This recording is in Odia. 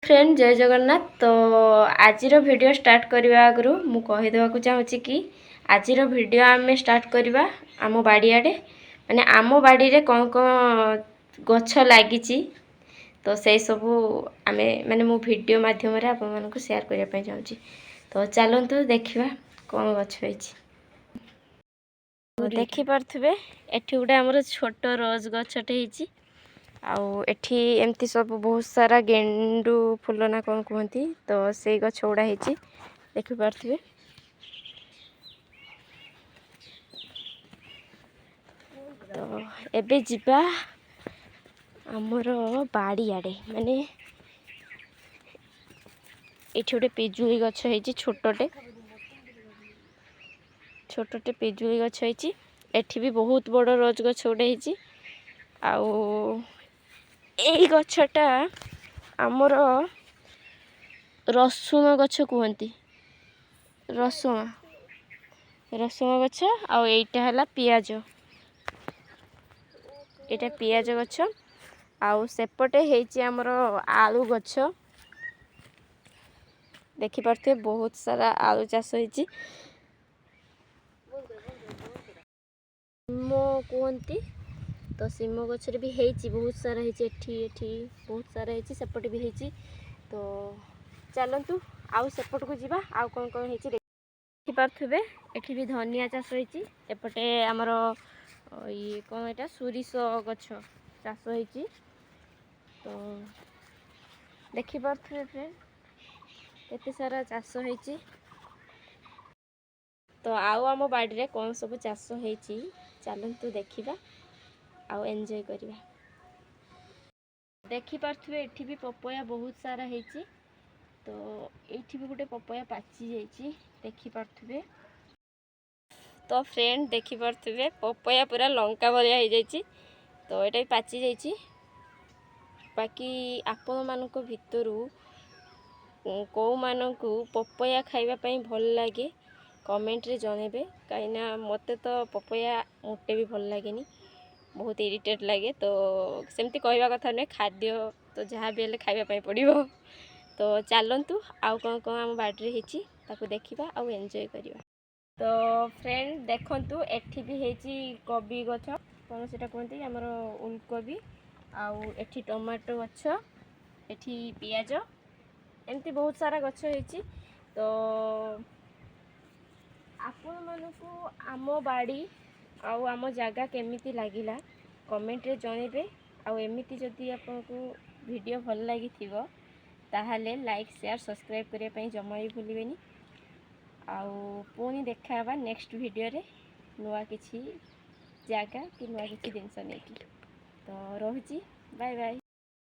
ଫ୍ରେଣ୍ଡ, ଜୟ ଜଗନ୍ନାଥ। ତ ଆଜିର ଭିଡ଼ିଓ ଷ୍ଟାର୍ଟ କରିବା ଆଗରୁ ମୁଁ କହିଦେବାକୁ ଚାହୁଁଛି କି ଆଜିର ଭିଡ଼ିଓ ଆମେ ଷ୍ଟାର୍ଟ କରିବା ଆମ ବାଡ଼ିଆଡ଼େ, ମାନେ ଆମ ବାଡ଼ିରେ କ'ଣ କ'ଣ ଗଛ ଲାଗିଛି। ତ ସେଇ ସବୁ ଆମେ ମାନେ ମୁଁ ଭିଡ଼ିଓ ମାଧ୍ୟମରେ ଆପଣମାନଙ୍କୁ ସେୟାର କରିବା ପାଇଁ ଚାହୁଁଛି। ତ ଚାଲନ୍ତୁ ଦେଖିବା କ'ଣ ଗଛ ହେଇଛି। ଦେଖିପାରୁଥିବେ, ଏଠି ଗୋଟେ ଆମର ଛୋଟ ରୋଜ୍ ଗଛଟେ ହେଇଛି। ଆଉ ଏଠି ଏମିତି ସବୁ ବହୁତ ସାରା ଗେଣ୍ଡୁ ଫୁଲ ନା କ'ଣ କୁହନ୍ତି, ତ ସେଇ ଗଛ ଗୁଡ଼ା ହେଇଛି, ଦେଖିପାରୁଥିବେ। ତ ଏବେ ଯିବା ଆମର ବାଡ଼ିଆଡ଼େ। ମାନେ ଏଠି ଗୋଟେ ପିଜୁଳି ଗଛ ହେଇଛି, ଛୋଟଟେ ଛୋଟଟେ ପିଜୁଳି ଗଛ ହେଇଛି। ଏଠି ବି ବହୁତ ବଡ଼ ରୋଜ୍ ଗଛ ଗୋଟେ ହେଇଛି। ଆଉ ଏଇ ଗଛଟା ଆମର ରସୁଣ ଗଛ କୁହନ୍ତି, ରସୁଣ ଗଛ। ଆଉ ଏଇଟା ହେଲା ପିଆଜ, ଏଇଟା ପିଆଜ ଗଛ। ଆଉ ସେପଟେ ହେଇଛି ଆମର ଆଳୁ ଗଛ। ଦେଖିପାରୁଥିବେ, ବହୁତ ସାରା ଆଳୁ ଚାଷ ହେଇଛି। ଶିମ କୁହନ୍ତି, ତ ଶିମ ଗଛରେ ବି ହେଇଛି, ବହୁତ ସାରା ହେଇଛି। ଏଠି ବହୁତ ସାରା ହେଇଛି, ସେପଟେ ବି ହେଇଛି। ତ ଚାଲନ୍ତୁ ଆଉ ସେପଟକୁ ଯିବା, ଆଉ କ'ଣ କ'ଣ ହେଇଛି। ଦେଖିପାରୁଥିବେ, ଏଠି ବି ଧନିଆ ଚାଷ ହେଇଛି। ଏପଟେ ଆମର ଇଏ କ'ଣ ଏଇଟା, ସୋରିଷ ଗଛ ଚାଷ ହେଇଛି। ତ ଦେଖିପାରୁଥିବେ ଫ୍ରେଣ୍ଡ, କେତେ ସାରା ଚାଷ ହେଇଛି। ତ ଆଉ ଆମ ବାଡ଼ିରେ କ'ଣ ସବୁ ଚାଷ ହେଇଛି, ଚାଲନ୍ତୁ ଦେଖିବା ଆଉ ଏନ୍ଜୟ କରିବା। ଦେଖିପାରୁଥିବେ, ଏଠି ବି ପପୟା ବହୁତ ସାରା ହେଇଛି। ତ ଏଇଠି ବି ଗୋଟେ ପପୟା ପାଚି ଯାଇଛି, ଦେଖିପାରୁଥିବେ। ତ ଫ୍ରେଣ୍ଡ, ଦେଖିପାରୁଥିବେ, ପପୟା ପୁରା ଲଙ୍କା ଭଳିଆ ହେଇଯାଇଛି। ତ ଏଇଟା ବି ପାଚି ଯାଇଛି। ବାକି ଆପଣମାନଙ୍କ ଭିତରୁ କେଉଁମାନଙ୍କୁ ପପୟା ଖାଇବା ପାଇଁ ଭଲ ଲାଗେ, କମେଣ୍ଟରେ ଜଣେଇବେ। କାହିଁକିନା ମୋତେ ତ ପପୟା ମୋଟେ ବି ଭଲ ଲାଗେନି, ବହୁତ ଇରିଟେଟ୍ ଲାଗେ। ତ ସେମିତି କହିବା କଥା ନୁହେଁ, ଖାଦ୍ୟ ତ ଯାହା ବି ହେଲେ ଖାଇବା ପାଇଁ ପଡ଼ିବ। ତ ଚାଲନ୍ତୁ ଆଉ କ'ଣ କ'ଣ ଆମ ବାଡ଼ିରେ ହେଇଛି ତାକୁ ଦେଖିବା ଆଉ ଏନ୍ଜୟ କରିବା। ତ ଫ୍ରେଣ୍ଡ, ଦେଖନ୍ତୁ, ଏଠି ବି ହେଇଛି କୋବି ଗଛ, କ'ଣ ସେଇଟା କୁହନ୍ତି, ଆମର ଉଲକୋବି। ଆଉ ଏଠି ଟମାଟୋ ଗଛ, ଏଠି ପିଆଜ, ଏମିତି ବହୁତ ସାରା ଗଛ ହେଇଛି। ତ ଆପଣମାନଙ୍କୁ ଆମ ବାଡ଼ି ଆଉ ଆମ ଜାଗା କେମିତି ଲାଗିଲା, କମେଣ୍ଟରେ ଜଣେଇବେ। ଆଉ ଏମିତି ଯଦି ଆପଣଙ୍କୁ ଭିଡ଼ିଓ ଭଲ ଲାଗିଥିବ, ତାହେଲେ ଲାଇକ୍, ସେୟାର, ସବସ୍କ୍ରାଇବ୍ କରିବା ପାଇଁ ଜମା ବି ଭୁଲିବେନି। ଆଉ ପୁଣି ଦେଖା ହେବା ନେକ୍ସଟ ଭିଡ଼ିଓରେ ନୂଆ କିଛି ଜାଗା କି ନୂଆ କିଛି ଜିନିଷ ନେଇକି। ତ ରହୁଛି, ବାଏ ବାଏ।